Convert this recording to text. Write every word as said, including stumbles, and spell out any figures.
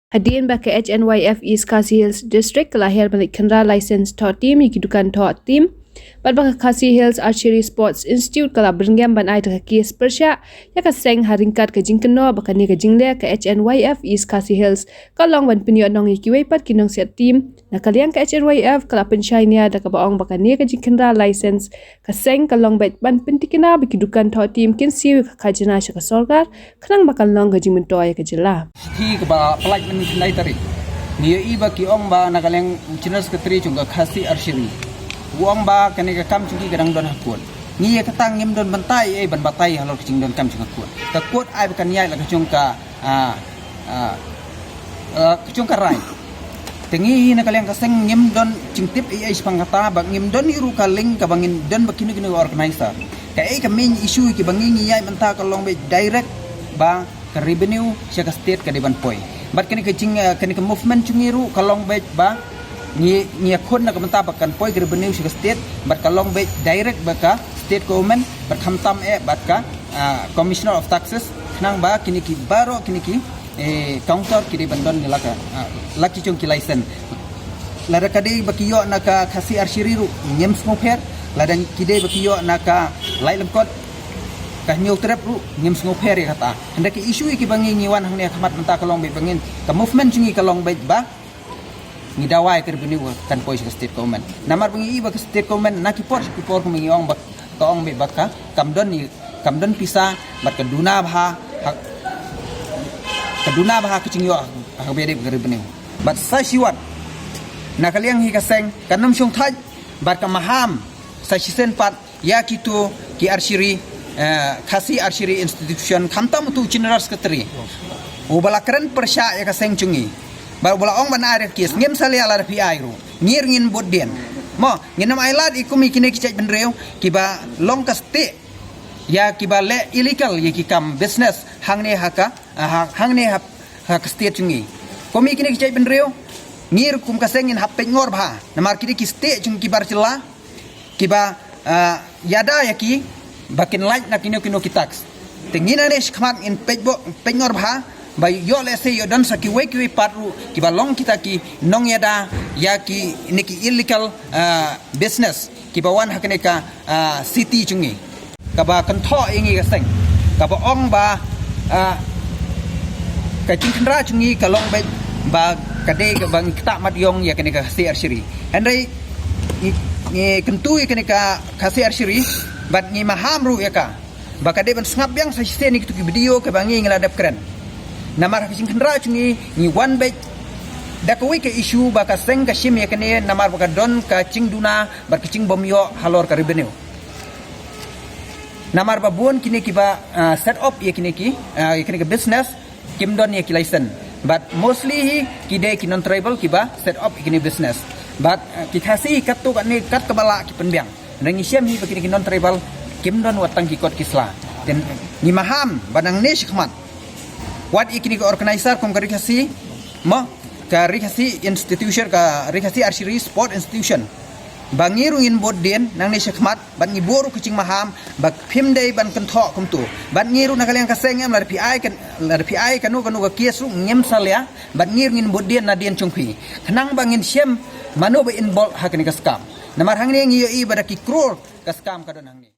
Hadien ba ka H N Y F East Khasi Hills District ka la her ban leit khynra license thoh team ïa ki dukan thoh team, bad ba ka Khasi Hills Archery Sports Institute ka la byrngem ban ai da ka case pyrshah ïa ka seng ha ryngkat ka jingkynnoh ba kane ka jingleh ka H N Y F East Khasi Hills ka long ban pynïoh nong ïa kiwei pat ki nongsiat team. Na ka liang ka H N Y F ka la pynshai nia da kaba ong ba kane ka jingkhynra license ka seng ka long beit ban pyntikna ba ki dukan thoh team kin siew ïa ka khajna sha ka sorkar, khnang ba kan long ka jingmyntoi ïa ka jylla. Shithi kaba pynlait mynhyndai tarik, ngi ïohi ba ki ong ba na ka liang u General Secretary jong ka Khasi Archery u ong ba kane ka kam jong ki ka dang don ha court. Ngi ïa kata ngim don bynta ei ei ban batai halor ka jingdonkam jong ka court. Ka court ai ba kan ïaid la ka jong ka, ah, ah, ah, ka jong ka rai. Te ngi na ka liang ka seng ngim don jingtip ei ei shaphang kata, ba ngim don ei ruh ka link kaba ngin don bad kino kino ka organizer. Kaei ka main issue kiba ngi ngi ïaid mynta ka long beit direct ba ka revenue sha ka state ka dei ban poi. Bad kane ka jing, eh, kane ka movement jong ngi ruh ka long beit ba ngi, ngi ïakhun na ka bynta ba kan poi ka revenue sha ka state, bad ka long beit direct bad ka state government, bad khamtam eh bad ka, ah, Commissioner of Taxes, khnang ba kine ki baroh kine ki, eh, counter ki dei ban don la ka, ah, la ki jong ki license. Lada ka dei ba ki ïoh na ka Khasi Archery ruh ngim sngewpher, lada ki dei ba ki ïoh na ka Laitlymkot, ka Hynñiewtrep ruh ngim sngewpher ïa kata. Hynrei ka issue ïa kiba ngi ngi wan hangne ha khmat mynta ka long beit ba ngin, ka movement jong ngi ka long beit ba ngi dawa ïa ka revenue kan poi sha ka state government. Namar ba ngi i ba ka state government na ki por sha ki por kumba ngi ong ba ka ong beit ba ka kam don i, kam don pisa, bad ka duna bha ha, ka duna bha ka jingïoh ha kaba ïadei bad ka revenue. Bad sa shiwat na ka liang hi ka seng kan ym shong thait bad ka maham sa shisien pat ïa kito ki archery, eh, Khasi Archery Institution, khamtam uto u General Secretary uba la kren pyrshah ïa ka seng jong ngi, bad uba la ong ban ai da ka case. Ngim salia lada phi ai ruh, ngi ruh ngin bud dien. Mo, ngin ym ai lad ïa kum ïa kine ki jaitbynriew kiba long ka stieh ïa kiba leh illegal ïa ki kam business hangne ha ka, ah, ha, hangne ha, ha ka state jong ngi. Kum ïa kine ki jaitbynriew, ngi ruh kum ka seng ngin hap peitngor bha, namar ki dei ki stieh jong ki bar jylla kiba, ah, ïada ïa ki ba kin lait na kino kino ki tax. Te ngi nangne shakhmat ngin peit bok, peitngor bha ba ïoh lehse ïoh don sa kiwei kiwei pat ruh kiba long kita ki nongïada ïa kine ki illegal, ah, business kiba wan ha kane ka, ah, city jong ngi, kaba kynthoh ïa ngi ka seng, kaba ong ba, ah, ka jingkhynra jong ngi ka long beit ba ka dei kaba ngi ktah mat ïong ïa kane ka Khasi Archery. Hynrei ngi, ngi kyntu ïa kane ka Khasi Archery bad ngi maham ruh ïa ka ba ka dei ban sngap biang sa shisien ïa kito ki video kiba ngi ngi la dep kren. Namar ha ka jingkhynra jong ngi ngi wan beit da kawei ka issue ba ka seng ka shim ïa kane namar ba ka don ka jingduna bad ka jingbymïoh halor ka revenue. Namar ba bun kine kiba, ah, set up ïa kine ki, ah, ïa kine ki business kim don ïa ki license. But mostly hi ki dei ki non tribal kiba set up ïa kine business. But, ah, ki Khasi hi katto katne kat kaba lah ki pynbiang. Ngi shem hi ba kine ki non tribal kim don wat tang ki kot ki sla. Te ngi maham ba nangne shakhmat wat ïa kine ki organizer kum ka Ri Khasi, mo, ka Ri Khasi institution, ka Ri Khasi Archery Sport Institution, ba ngi ruh ngin bud dien nangne shakhmat bad ngi buh ruh ka jingmaham ba phim dei ban kynthoh kumto. Bad ngi ruh na ka liang ka seng em, lada phi ai kan, lada phi ai kano kano ka case ruh ngim salia, bad ngi ruh ngin bud dien na dien jong phi khnang ba ngin shem mano ba involve ha kane ka scam. Namar hangne ngi ïohi ba da ki crore ka scam ka don hangne.